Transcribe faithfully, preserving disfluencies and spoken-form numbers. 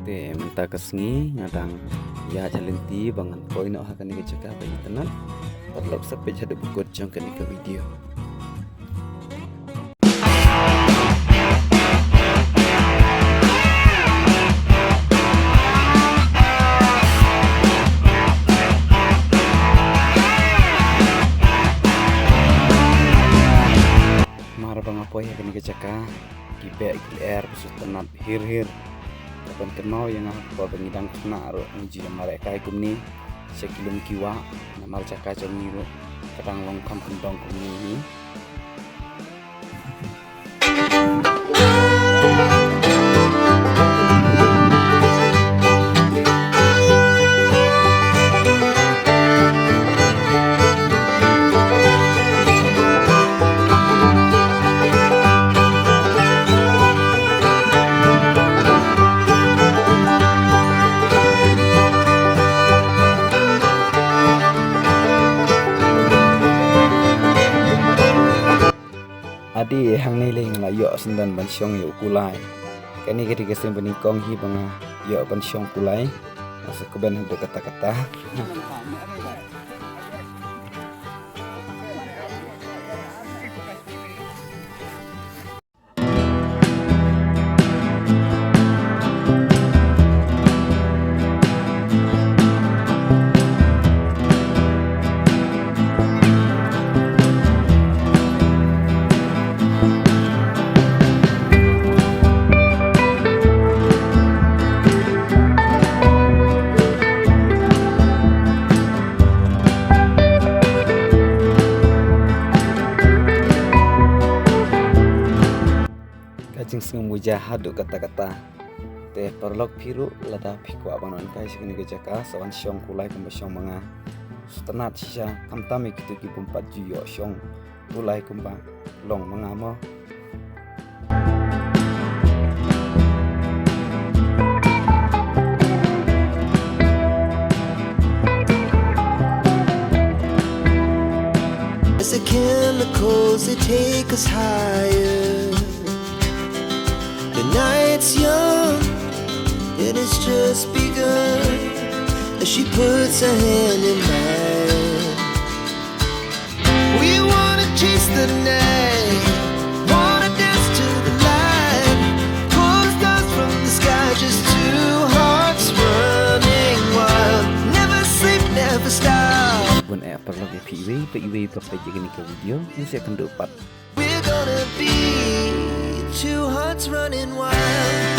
Te mynta ka sngi nga dang ïaid ha lynti ba ngan poi noh ha kane ka jaka ba itynnat. Paralok sa peit haduh ba kut jong kane ka video. Mar ba nga poi ha kane ka jaka, ki beh ki er ba sngewtynnat hir hir. Ka pynkynmaw ïa nga ba ngi dang khynnah ruh ngi ju ïa mareh kai kumne sha ki lum ki wah, namar jaka jong ngi ruh ka dang long kham kyndong kumne hi. Adi hangne lei nga la ïoh syndon ban shong ïa u kulai. Kane ka dei ka sien ba nyngkong hi ba nga ïoh ban shong kulai. Nga sa kmen haduh katta katta. Ka jingsngewmuja haduh katta katta. Te paralok phi ruh lada phi kwah ban wan kai sha kane ka jaka sa wan shong kulai kumba shong ma nga. Sngewtynnat shisha khamtam ïa kito ki bym pat ju ïoh shong kulai kumba long ma nga mo. As the chemicals, they take us higher. The night's young and it's just begun. As she puts her hand in mine, we wanna chase the night, wanna dance to the light. Pull the stars from the sky, just two hearts running wild. Never sleep, never stop. Bun eh paralok ïa phi iwei pa iwei ba peit ïa kane ka video, ngin sa ïakynduh pat. We're gonna be two hearts running wild.